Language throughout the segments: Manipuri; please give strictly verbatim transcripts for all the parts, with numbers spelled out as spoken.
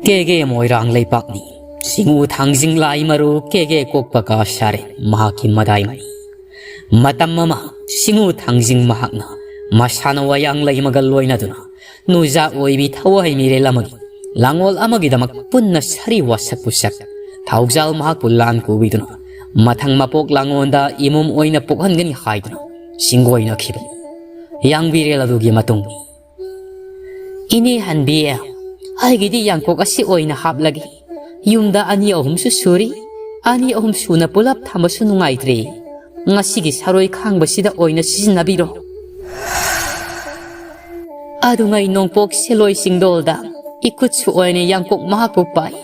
ꯀꯦꯒꯦ ꯃꯣꯏꯔꯥꯡ ꯂꯩꯄꯥꯛꯅꯤ꯫ ꯁꯤꯡꯎ ꯊꯥꯡꯖꯤꯡ ꯂꯥꯏ ꯃꯔꯨ ꯀꯦꯒꯦ ꯀꯣꯛꯄ ꯀꯥ ꯁꯥꯔꯦ ꯃꯍꯥꯛꯀꯤ ꯃꯗꯥꯏꯃꯅꯤ꯫ ꯃꯇꯝ ꯑꯃ ꯁꯤꯡꯎ ꯊꯥꯡꯖꯤꯡ ꯃꯍꯥꯛꯅ ꯃꯁꯥꯟꯅ ꯋꯥꯌꯥꯡ ꯂꯩꯃꯒ ꯂꯣꯏꯅꯗꯨꯅ ꯅꯨꯖꯥ ꯑꯣꯏꯕꯤ ꯊꯋꯥꯏ ꯃꯤꯔꯦꯜ ꯑꯃꯒꯤ ꯂꯥꯡꯑꯣꯜ ꯑꯃꯒꯤꯗꯃꯛ ꯄꯨꯟꯅ ꯁꯥꯔꯤ ꯋꯥꯁꯛ ꯄꯨꯁꯛ ꯊꯧꯖꯥꯜ ꯃꯍꯥꯛꯄꯨ ꯂꯥꯟ ꯀꯨꯕꯤꯗꯨꯅ ꯃꯊꯪ ꯃꯄꯣꯛ ꯂꯥꯡꯑꯣꯟꯗ ꯏꯃꯣꯝ ꯑꯣꯏꯅ ꯄꯣꯛꯍꯟꯒꯅꯤ ꯍꯥꯏꯗꯨꯅ ꯁꯤꯡꯒꯣꯏꯅꯈꯤꯕꯅꯤ꯫ ꯌꯥꯡꯕꯤꯔꯦꯜ ꯑꯗꯨꯒꯤ ꯃꯇꯨꯡ ꯏꯅꯦ ꯍꯟꯕꯤ, ꯑꯩꯒꯤꯗꯤ ꯌꯥꯡꯀꯣꯛ ꯑꯁꯤ ꯑꯣꯏꯅ ꯍꯥꯞꯂꯒꯦ꯫ ꯌꯨꯝꯗ ꯑꯅꯤ ꯑꯍꯨꯝꯁꯨ ꯁꯨꯔꯤ꯫ ꯑꯅꯤ ꯑꯍꯨꯝ ꯁꯨꯅ ꯄꯨꯂꯞ ꯊꯝꯕꯁꯨ ꯅꯨꯡꯉꯥꯏꯇ꯭ꯔꯦ꯫ ꯉꯁꯤꯒꯤ ꯁꯥꯔꯣꯏ ꯈꯥꯡꯕꯁꯤꯗ ꯑꯣꯏꯅ ꯁꯤꯖꯤꯟꯅꯕꯤꯔꯣ꯫ ꯑꯗꯨꯉꯩ ꯅꯣꯡꯄꯣꯛ ꯁꯦꯂꯣꯏ ꯆꯤꯡꯗꯣꯜꯗ ꯏꯈꯨꯠꯁꯨ ꯑꯣꯏꯅ ꯌꯥꯡꯀꯣꯛ ꯃꯍꯥꯛꯄꯨ ꯄꯥꯏ꯫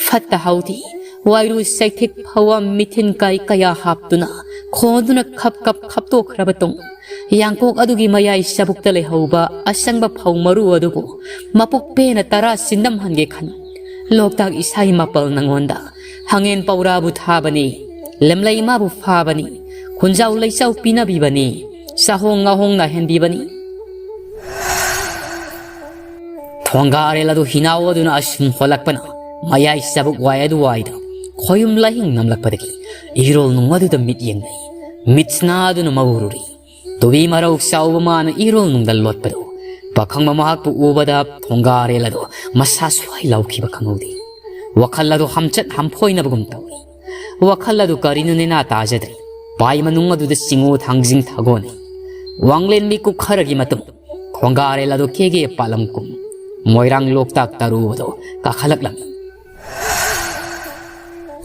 ꯐꯠꯇ ꯍꯥꯎꯗꯤ, ꯋꯥꯏꯔꯨ ꯆꯩꯊꯦꯛ ꯐꯥꯎꯕ ꯃꯤꯊꯤꯟ ꯀꯥꯏ ꯀꯌꯥ ꯍꯥꯞꯇꯨꯅ, ꯈꯣꯟꯗꯨꯅ ꯈꯞ ꯈꯞ ꯈꯞꯇꯣꯛꯈ꯭ꯔꯕ ꯇꯨꯡ, ꯌꯥꯡꯀꯣꯛ ꯑꯗꯨꯒꯤ ꯃꯌꯥꯏ ꯆꯕꯨꯛꯇ ꯂꯩꯍꯧꯕ ꯑꯁꯪꯕ ꯐꯧ ꯃꯔꯨ ꯑꯗꯨꯕꯨ ꯃꯄꯨꯛ ꯄꯦꯟꯅ ꯇꯔꯥ ꯆꯤꯟꯗꯝꯍꯟꯒꯦ ꯈꯟ꯫ ꯂꯣꯛꯇꯥꯛ ꯏꯁꯥꯒꯤ ꯃꯄꯜ ꯅꯪꯉꯣꯟꯗ ꯍꯪꯉꯦꯟ ꯄꯧꯔꯥꯕꯨ ꯊꯥꯕꯅꯤ, ꯂꯦꯝꯂꯩ ꯃꯥꯕꯨ ꯐꯥꯕꯅꯤ, ꯈꯨꯟꯖꯥꯎ ꯂꯩꯆꯥꯎ ꯄꯤꯅꯕꯤꯕꯅꯤ, ꯆꯥꯍꯣꯡ ꯉꯥꯍꯣꯡ ꯅꯥꯏꯍꯟꯕꯤꯕꯅꯤ꯫ ꯊꯣꯡꯒꯥꯔꯦꯜ ꯑꯗꯨ ꯍꯤꯅꯥꯎ ꯑꯗꯨꯅ ꯑꯁꯨꯝ ꯍꯣꯜꯂꯛꯄꯅ ꯃꯌꯥꯏ ꯆꯕꯨꯛ ꯋꯥꯏ ꯑꯗꯨꯋꯥꯏꯗ ꯈꯣꯌꯨꯝ ꯂꯥꯏꯍꯤꯡ ꯅꯝꯂꯛꯄꯗꯒꯤ ꯏꯔꯣꯜ ꯅꯨꯡ ꯑꯗꯨꯗ ꯃꯤꯠ ꯌꯦꯡꯅꯩ꯫ ꯃꯤꯠꯁꯤꯅ ꯑꯗꯨꯅ ꯃꯧꯔꯨꯔꯤ꯫ ꯇꯨꯕꯤ ꯃꯔꯧ ꯆꯥꯎꯕ ꯃꯥꯅ ꯏꯔꯣꯜ ꯅꯨꯡꯗ ꯂꯣꯠꯄꯗꯨ ꯄꯥꯈꯪꯕ ꯃꯍꯥꯛꯄꯨ ꯎꯕꯗ ꯊꯣꯡꯒꯥꯔꯦꯜ ꯑꯗꯨ ꯃꯁꯥ ꯁ꯭ꯋꯥꯏ ꯂꯥꯎꯈꯤꯕ ꯈꯪꯍꯧꯗꯦ꯫ ꯋꯥꯈꯜ ꯑꯗꯨ ꯍꯝꯆꯠ ꯍꯝꯐꯣꯏꯅꯕꯒꯨꯝ ꯇꯧꯏ꯫ ꯋꯥꯈꯜ ꯑꯗꯨ ꯀꯔꯤꯅꯣ ꯅꯦꯅꯥ ꯇꯥꯖꯗ꯭ꯔꯦ꯫ ꯄꯥꯏ ꯃꯅꯨꯡ ꯑꯗꯨꯗ ꯆꯤꯡꯉꯨ ꯊꯥꯡꯖꯤꯡ ꯊꯥꯒꯣꯟꯅꯩ꯫ ꯋꯥꯡꯂꯦꯟ ꯃꯤꯀꯨꯞ ꯈꯔꯒꯤ ꯃꯇꯨꯡ ꯈꯣꯡꯒꯥꯔꯦꯜ ꯑꯗꯨ ꯀꯦꯒꯦ ꯄꯥꯠꯂꯝ ꯀꯨꯝ ꯃꯣꯏꯔꯥꯡ ꯂꯣꯛꯇꯥꯛ ꯇꯔꯨ ꯑꯗꯨ ꯀꯥꯈꯠꯂꯛꯂꯝꯃꯤ꯫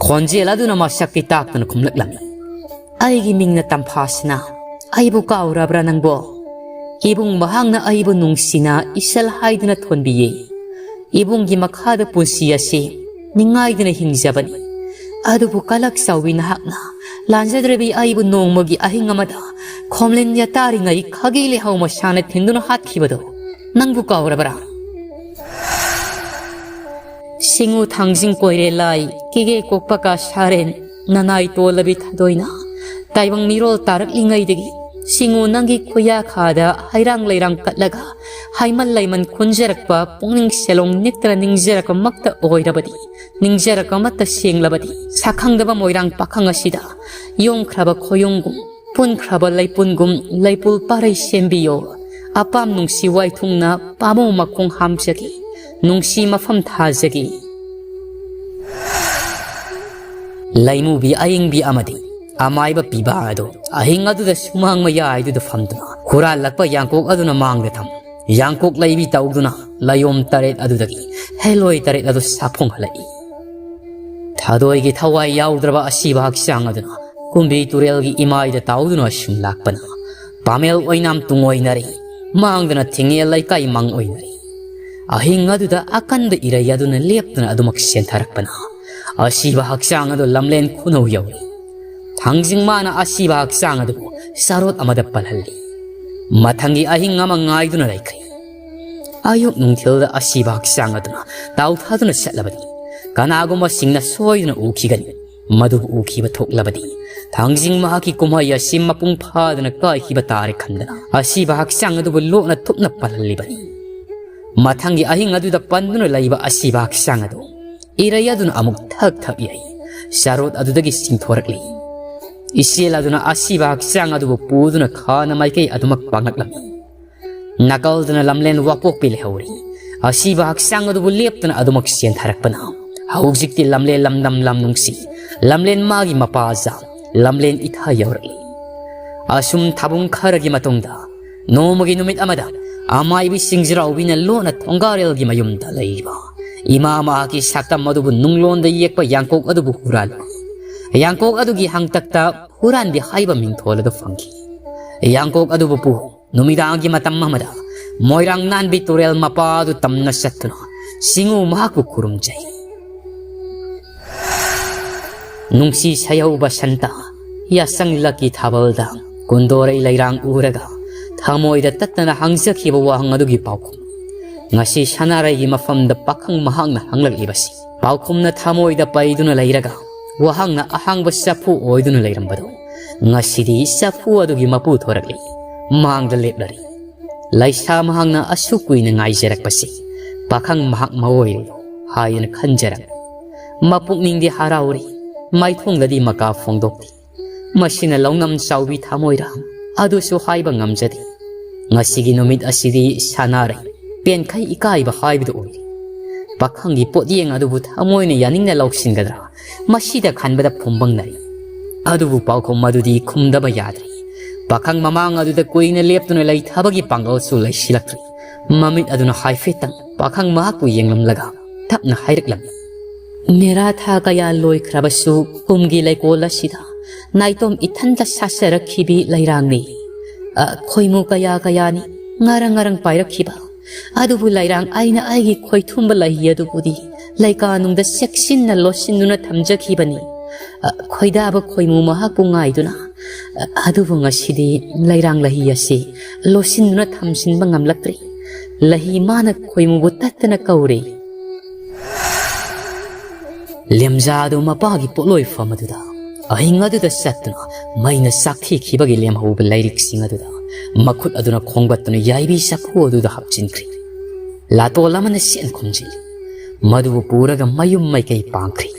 ꯈꯣꯟꯖꯦꯜ ꯑꯗꯨꯅ ꯃꯁꯛꯇꯤ ꯇꯥꯛꯇꯅ ꯈꯨꯝꯂꯛꯂꯝꯃꯤ꯫ "ꯑꯩꯒꯤ ꯃꯤꯡꯅ ꯇꯝꯐꯥꯁꯅꯥ꯫ ꯑꯩꯕꯨ ꯀꯥꯎꯔꯕ꯭ꯔꯥ ꯅꯪꯕꯣ? ꯏꯕꯨꯡ ꯃꯍꯥꯛꯅ ꯑꯩꯕꯨ ꯅꯨꯡꯁꯤꯅ ꯏꯁꯜ ꯍꯥꯏꯗꯨꯅ ꯊꯣꯟꯕꯤꯌꯦ꯫ ꯏꯕꯨꯡꯒꯤ ꯃꯈꯥꯗ ꯄꯨꯟꯁꯤ ꯑꯁꯤ ꯅꯤꯡꯉꯥꯏꯗꯨꯅ ꯍꯤꯡꯖꯕꯅꯤ꯫ ꯑꯗꯨꯕꯨ ꯀꯂꯛ ꯆꯥꯎꯕꯤ ꯅꯍꯥꯛꯅ ꯂꯥꯟꯖꯗ꯭ꯔꯕꯤ ꯑꯩꯕꯨ ꯅꯣꯡꯃꯒꯤ ꯑꯍꯤꯡ ꯑꯃꯗ ꯈꯣꯝꯂꯤꯟ ꯌꯥꯇꯥꯔꯤꯉꯩ ꯈꯥꯒꯤ ꯂꯩꯍꯥꯎ ꯃꯁꯥꯅ ꯊꯤꯟꯗꯨꯅ ꯍꯥꯠꯈꯤꯕꯗꯣ ꯅꯪꯕꯨ ꯀꯥꯎꯔꯕ꯭ꯔꯥ?" ꯁꯤꯡꯎ ꯊꯥꯡꯖꯤꯡ ꯀꯣꯏꯔꯦ ꯂꯥꯏ, ꯀꯤꯒꯦ ꯀꯣꯛꯄ ꯀꯥ ꯁꯥꯔꯦꯟ, ꯅꯅꯥꯏ ꯇꯣꯜꯂꯕꯤ ꯊꯥꯗꯣꯏꯅ ꯇꯥꯏꯕꯪ ꯃꯤꯔꯣꯜ ꯇꯥꯔꯛꯂꯤꯉꯩꯗꯒꯤ ꯁꯤꯡꯉꯨ ꯅꯪꯒꯤ ꯈꯨꯌꯥꯈꯥꯗ ꯍꯩꯔꯥꯡ ꯂꯩꯔꯥꯡ ꯀꯠꯂꯒ ꯍꯩꯃꯟ ꯂꯩꯃꯟ ꯈꯨꯟꯖꯔꯛꯄ ꯄꯨꯛꯅꯤꯡ ꯁꯦꯂꯣꯡ ꯅꯤꯛꯇꯅ ꯅꯤꯡꯖꯔꯛꯄꯃꯛꯇ ꯑꯣꯏꯔꯕꯗꯤ, ꯅꯤꯡꯖꯔꯛꯄꯃꯛꯇ ꯁꯦꯡꯂꯕꯗꯤ, ꯁꯛꯈꯪꯗꯕ ꯃꯣꯏꯔꯥꯡ ꯄꯥꯈꯪ ꯑꯁꯤꯗ ꯌꯣꯝꯈ꯭ꯔꯕ ꯈꯣꯌꯨꯝꯒꯨꯝ, ꯄꯨꯟꯈ꯭ꯔꯕ ꯂꯩꯄꯨꯟꯒꯨꯝ ꯂꯩꯄꯨꯜ ꯄꯥꯔꯩ ꯁꯦꯝꯕꯤꯌꯣ꯫ ꯑꯄꯥꯝ ꯅꯨꯡꯁꯤ ꯋꯥꯏꯊꯨꯡꯅ ꯄꯥꯃꯨ ꯃꯈꯣꯡ ꯍꯥꯝꯖꯒꯦ, ꯅꯨꯡꯁꯤ ꯃꯐꯝ ꯊꯥꯖꯒꯦ꯫ ꯂꯩꯃꯨꯕꯤ ꯑꯏꯪꯕꯤ ꯑꯃꯗꯤ ꯑꯃꯥꯏꯕ ꯄꯤꯕ ꯑꯗꯨ ꯑꯍꯤꯡ ꯑꯗꯨꯗ ꯁꯨꯃꯥꯡ ꯃꯌꯥꯏꯗꯨꯗ ꯐꯝꯗꯨꯅ ꯍꯨꯔꯥꯜꯂꯛꯄ ꯌꯥꯡꯀꯣꯛ ꯑꯗꯨꯅ ꯃꯥꯡꯗ ꯊꯝ, ꯌꯥꯡꯀꯣꯛ ꯂꯩꯕꯤ ꯇꯧꯗꯨꯅ ꯂꯌꯣꯝ ꯇꯔꯦꯠ ꯑꯗꯨꯗꯒꯤ ꯍꯦꯂꯣꯏ ꯇꯔꯦꯠ ꯑꯗꯨ ꯁꯥꯐꯣꯡꯍꯜꯂꯛꯏ꯫ ꯊꯥꯗꯣꯏꯒꯤ ꯊꯋꯥꯏ ꯌꯥꯎꯗ꯭ꯔꯕ ꯑꯁꯤꯕ ꯍꯛꯆꯥꯡ ꯑꯗꯨꯅ ꯀꯨꯝꯕꯤ ꯇꯨꯔꯦꯜꯒꯤ ꯏꯃꯥꯏꯗ ꯇꯥꯎꯗꯨꯅ ꯁꯨꯝ ꯂꯥꯛꯄꯅ ꯄꯥꯃꯦꯜ ꯑꯣꯏꯅꯥꯝ ꯇꯨꯡ ꯑꯣꯏꯅꯔꯤ, ꯃꯥꯡꯗꯅ ꯊꯤꯡꯉꯦ ꯂꯩꯀꯥꯏ ꯃꯪ ꯑꯣꯏꯅꯔꯤ꯫ ꯑꯍꯤꯡ ꯑꯗꯨꯗ ꯑꯀꯟꯕ ꯏꯔꯩ ꯑꯗꯨꯅ ꯂꯦꯞꯇꯅ ꯑꯗꯨꯃꯛ ꯆꯦꯟꯊꯔꯛꯄꯅ ꯑꯁꯤꯕ ꯍꯛꯆꯥꯡ ꯑꯗꯨ ꯂꯝꯂꯦꯟ ꯈꯨꯅꯧ ꯌꯧꯔꯤ꯫ ꯊꯥꯡꯖꯤꯡ ꯃꯥꯅ ꯑꯁꯤꯕ ꯍꯛꯆꯥꯡ ꯑꯗꯨꯕꯨ ꯆꯥꯔꯣꯠ ꯑꯃꯗ ꯄꯜꯍꯜꯂꯤ꯫ ꯃꯊꯪꯒꯤ ꯑꯍꯤꯡ ꯑꯃ ꯉꯥꯏꯗꯨꯅ ꯂꯩꯈ꯭ꯔꯦ꯫ ꯑꯌꯨꯛ ꯅꯨꯡꯊꯤꯜꯗ ꯑꯁꯤꯕ ꯍꯛꯆꯥꯡ ꯑꯗꯨꯅ ꯇꯥꯎꯊꯥꯗꯨꯅ ꯆꯠꯂꯕꯗꯤ ꯀꯅꯥꯒꯨꯝꯕꯁꯤꯡꯅ ꯁꯣꯏꯗꯅ ꯎꯈꯤꯒꯅꯤ꯫ ꯃꯗꯨꯕꯨ ꯎꯈꯤꯕ ꯊꯣꯛꯂꯕꯗꯤ ꯊꯥꯡꯖꯤꯡ ꯃꯍꯥꯛꯀꯤ ꯀꯨꯝꯍꯩ ꯑꯁꯤ ꯃꯄꯨꯡ ꯐꯥꯗꯅ ꯀꯥꯏꯈꯤꯕ ꯇꯥꯔꯦ ꯈꯟꯗꯅ ꯑꯁꯤꯕ ꯍꯛꯆꯥꯡ ꯑꯗꯨꯕꯨ ꯂꯣꯠꯅ ꯊꯨꯞꯅ ꯄꯜꯍꯜꯂꯤꯕꯅꯤ꯫ ꯃꯊꯪꯒꯤ ꯑꯍꯤꯡ ꯑꯗꯨꯗ ꯄꯟꯗꯨꯅ ꯂꯩꯕ ꯑꯁꯤꯕ ꯍꯛꯆꯥꯡ ꯑꯗꯨ ꯏꯔꯩ ꯑꯗꯨꯅ ꯑꯃꯨꯛ ꯊꯛ ꯊꯛ ꯌꯩ꯫ ꯆꯥꯔꯣꯠ ꯑꯗꯨꯗꯒꯤ ꯆꯤꯡꯊꯣꯔꯛꯂꯤ꯫ ꯏꯆꯦꯜ ꯑꯗꯨꯅ ꯑꯁꯤꯕ ꯍꯛꯆꯥꯡ ꯑꯗꯨꯕꯨ ꯄꯨꯗꯨꯅ ꯈꯥꯅ ꯃꯥꯏꯀꯩ ꯑꯗꯨꯃꯛ ꯄꯥꯡꯂꯛꯂꯝꯃꯤ꯫ ꯅꯥꯀꯜꯗꯅ ꯂꯝꯂꯦꯟ ꯋꯥꯄꯣꯛꯄꯤ ꯂꯩꯍꯧꯔꯤ꯫ ꯑꯁꯤꯕ ꯍꯛꯆꯥꯡ ꯑꯗꯨꯕꯨ ꯂꯦꯞꯇꯅ ꯑꯗꯨꯃꯛ ꯆꯦꯟꯊꯔꯛꯄꯅ ꯍꯧꯖꯤꯛꯇꯤ ꯂꯝꯂꯦꯟ ꯂꯝꯗꯝ ꯂꯝ ꯅꯨꯡꯁꯤ, ꯂꯝꯂꯦꯟ ꯃꯥꯒꯤ ꯃꯄꯥꯖꯥ, ꯂꯝꯂꯦꯟ ꯏꯊꯥ ꯌꯧꯔꯛꯂꯤ꯫ ꯑꯁꯨꯝ ꯊꯥꯕꯨꯡ ꯈꯔꯒꯤ ꯃꯇꯨꯡꯗ ꯅꯣꯡꯃꯒꯤ ꯅꯨꯃꯤꯠ ꯑꯃꯗ ꯑꯃꯥꯏꯕꯤ ꯁꯤꯡꯖꯔꯥꯎꯕꯤꯅ ꯂꯣꯟꯅ ꯊꯣꯡꯒꯥꯔꯦꯜꯒꯤ ꯃꯌꯨꯝꯗ ꯂꯩꯔꯤꯕ ꯏꯃꯥ ꯃꯍꯥꯛꯀꯤ ꯁꯛꯇꯝ ꯑꯗꯨꯕꯨ ꯅꯨꯡꯂꯣꯟꯗ ꯌꯦꯛꯄ ꯌꯥꯡꯀꯣꯛ ꯑꯗꯨꯕꯨ ꯍꯨꯔꯥꯜꯂꯤ꯫ ꯌꯥꯡꯀꯣꯛ ꯑꯗꯨꯒꯤ ꯍꯥꯡꯇꯛꯇ ꯍꯨꯔꯥꯟꯕꯤ ꯍꯥꯏꯕ ꯃꯤꯡꯊꯣꯜ ꯑꯗꯨ ꯐꯪꯈꯤ꯫ ꯌꯥꯡꯀꯣꯛ ꯑꯗꯨꯕꯨ ꯄꯨ ꯅꯨꯃꯤꯗꯥꯡꯒꯤ ꯃꯇꯝ ꯑꯃꯗ ꯃꯣꯏꯔꯥꯡ ꯅꯥꯟꯕꯤ ꯇꯨꯔꯦꯜ ꯃꯄꯥ ꯑꯗꯨ ꯇꯝꯅ ꯆꯠꯇꯨꯅ ꯁꯤꯡꯉꯨ ꯃꯍꯥꯛꯄꯨ ꯈꯨꯔꯨꯝꯖꯩ꯫ ꯅꯨꯡꯁꯤ ꯁꯩꯍꯧꯕ ꯁꯟꯇ, ꯌꯥꯁꯪꯂꯛꯀꯤ ꯊꯥꯕꯜꯗ ꯀꯨꯟꯗꯣꯔꯩ ꯂꯩꯔꯥꯡ ꯎꯔꯒ ꯊꯃꯣꯏꯗ ꯇꯠꯇꯅ ꯍꯪꯖꯈꯤꯕ ꯋꯥꯍꯪ ꯑꯗꯨꯒꯤ ꯄꯥꯎꯈꯨꯝ꯫ ꯉꯁꯤ ꯁꯅꯥꯔꯩꯒꯤ ꯃꯐꯝꯗ ꯄꯥꯈꯪ ꯃꯍꯥꯛꯅ ꯍꯪꯂꯛꯂꯤꯕꯁꯤ ꯄꯥꯎꯈꯨꯝꯅ ꯊꯃꯣꯏꯗ ꯄꯩꯗꯨꯅ ꯂꯩꯔꯒ ꯋꯥꯍꯪꯅ ꯑꯍꯥꯡꯕ ꯆꯐꯨ ꯑꯣꯏꯗꯨꯅ ꯂꯩꯔꯝꯕꯗꯨ ꯉꯁꯤꯗꯤ ꯆꯐꯨ ꯑꯗꯨꯒꯤ ꯃꯄꯨ ꯊꯣꯔꯛꯂꯤ, ꯃꯥꯡꯗ ꯂꯦꯞꯂꯔꯤ꯫ ꯂꯩꯁꯥ ꯃꯍꯥꯛꯅ ꯑꯁꯨꯛ ꯀꯨꯏꯅ ꯉꯥꯏꯖꯔꯛꯄꯁꯤ ꯄꯥꯈꯪ ꯃꯍꯥꯛ ꯃꯑꯣꯏꯔꯦ ꯍꯥꯏꯗꯨꯅ ꯈꯟꯖꯔꯝꯃꯤ꯫ ꯃꯄꯨꯛꯅꯤꯡꯗꯤ ꯍꯔꯥꯎꯔꯤ, ꯃꯥꯏꯊꯣꯡꯗꯗꯤ ꯃꯀꯥ ꯐꯣꯡꯗꯣꯛꯇꯦ꯫ ꯃꯁꯤꯅ ꯂꯧꯅꯝ ꯆꯥꯎꯕꯤ ꯊꯃꯣꯏꯔꯥ, ꯑꯗꯨꯁꯨ ꯍꯥꯏꯕ ꯉꯝꯖꯗꯦ꯫ ꯉꯁꯤꯒꯤ ꯅꯨꯃꯤꯠ ꯑꯁꯤꯗꯤ ꯁꯥꯟꯅꯔꯦ, ꯄꯦꯟꯈꯩ ꯏꯀꯥꯏꯕ ꯍꯥꯏꯕꯗꯨ ꯑꯣꯏꯔꯦ꯫ ꯄꯥꯈꯪꯒꯤ ꯄꯣꯠꯌꯦꯡ ꯑꯗꯨꯕꯨ ꯊꯃꯣꯏꯅ ꯌꯥꯅꯤꯡꯅ ꯂꯧꯁꯤꯟꯒꯗ꯭ꯔꯥ, ꯃꯁꯤꯗ ꯈꯟꯕꯗ ꯐꯨꯝꯕꯪꯅꯔꯤ꯫ ꯑꯗꯨꯕꯨ ꯄꯥꯎꯈꯨꯝ ꯑꯗꯨꯗꯤ ꯈꯨꯝꯗꯕ ꯌꯥꯗ꯭ꯔꯤ꯫ ꯄꯥꯈꯪ ꯃꯃꯥꯡ ꯑꯗꯨꯗ ꯀꯨꯏꯅ ꯂꯦꯞꯇꯨꯅ ꯂꯩꯊꯕꯒꯤ ꯄꯥꯡꯒꯜꯁꯨ ꯂꯩꯁꯤꯜꯂꯛꯇ꯭ꯔꯤ꯫ ꯃꯃꯤꯠ ꯑꯗꯨꯅ ꯍꯥꯏꯐꯦꯠꯇꯪ ꯄꯥꯈꯪ ꯃꯍꯥꯛꯄꯨ ꯌꯦꯡꯂꯝꯂꯒ ꯇꯞꯅ ꯍꯥꯏꯔꯛꯂꯝꯃꯤ, "ꯃꯦꯔꯥ ꯊꯥ ꯀꯌꯥ ꯂꯣꯏꯈ꯭ꯔꯕꯁꯨ ꯀꯨꯝꯒꯤ ꯂꯩꯀꯣꯜ ꯑꯁꯤꯗ ꯅꯥꯏꯇꯣꯝ ꯏꯊꯟꯇ ꯁꯥꯠꯆꯔꯛꯈꯤꯕꯤ ꯂꯩꯔꯥꯡꯅꯤ꯫ ꯑ, ꯈꯣꯏꯃꯨ ꯀꯌꯥ ꯀꯌꯥꯅꯤ ꯉꯔꯪ ꯉꯔꯪ ꯄꯥꯏꯔꯛꯈꯤꯕ꯫ ꯑꯗꯨꯕꯨ ꯂꯩꯔꯥꯡ ꯑꯩꯅ ꯑꯩꯒꯤ ꯈꯣꯏꯊꯨꯝꯕ ꯂꯩꯍꯤ ꯑꯗꯨꯕꯨꯗꯤ ꯂꯩꯀꯥꯅꯨꯡꯗ ꯆꯦꯛꯁꯤꯟꯅ ꯂꯣꯠꯁꯤꯟꯗꯨꯅ ꯊꯝꯖꯈꯤꯕꯅꯤ꯫ ꯑ, ꯈꯣꯏꯗꯥꯕ ꯈꯣꯏꯃꯨ ꯃꯍꯥꯛꯄꯨ ꯉꯥꯏꯗꯨꯅ꯫ ꯑ, ꯑꯗꯨꯕꯨ ꯉꯁꯤꯗꯤ ꯂꯩꯔꯥꯡ ꯂꯩꯍꯤ ꯑꯁꯤ ꯂꯣꯠꯁꯤꯟꯗꯨꯅ ꯊꯝꯖꯤꯟꯕ ꯉꯝꯂꯛꯇ꯭ꯔꯦ꯫ ꯂꯩꯍꯤ ꯃꯥꯅ ꯈꯣꯏꯃꯨꯕꯨ ꯇꯠꯇꯅ ꯀꯧꯔꯦ꯫" ꯂꯦꯝꯖꯥ ꯑꯗꯨ ꯃꯄꯥꯒꯤ ꯄꯣꯠꯂꯣꯏꯐꯝ ꯑꯗꯨꯗ, ꯑꯍꯤꯡ ꯑꯗꯨꯗ ꯆꯠꯇꯨꯅ ꯃꯩꯅ ꯆꯥꯛꯊꯤꯈꯤꯕꯒꯤ ꯂꯦꯝꯍꯧꯕ ꯂꯥꯏꯔꯤꯛꯁꯤꯡ ꯑꯗꯨꯗ ꯃꯈꯨꯠ ꯑꯗꯨꯅ ꯈꯣꯡꯒꯠꯇꯨꯅ ꯌꯥꯏꯕꯤ ꯆꯐꯨ ꯑꯗꯨꯗ ꯍꯥꯞꯆꯤꯟꯈ꯭ꯔꯦ꯫ ꯂꯥꯇꯣꯜ ꯑꯃꯅ ꯆꯦꯟ ꯈꯨꯝꯖꯤꯜꯂꯤ꯫ ꯃꯗꯨꯕꯨ ꯄꯨꯔꯒ ꯃꯌꯨꯝ ꯃꯥꯏꯀꯩ ꯄꯥꯡꯈ꯭ꯔꯦ꯫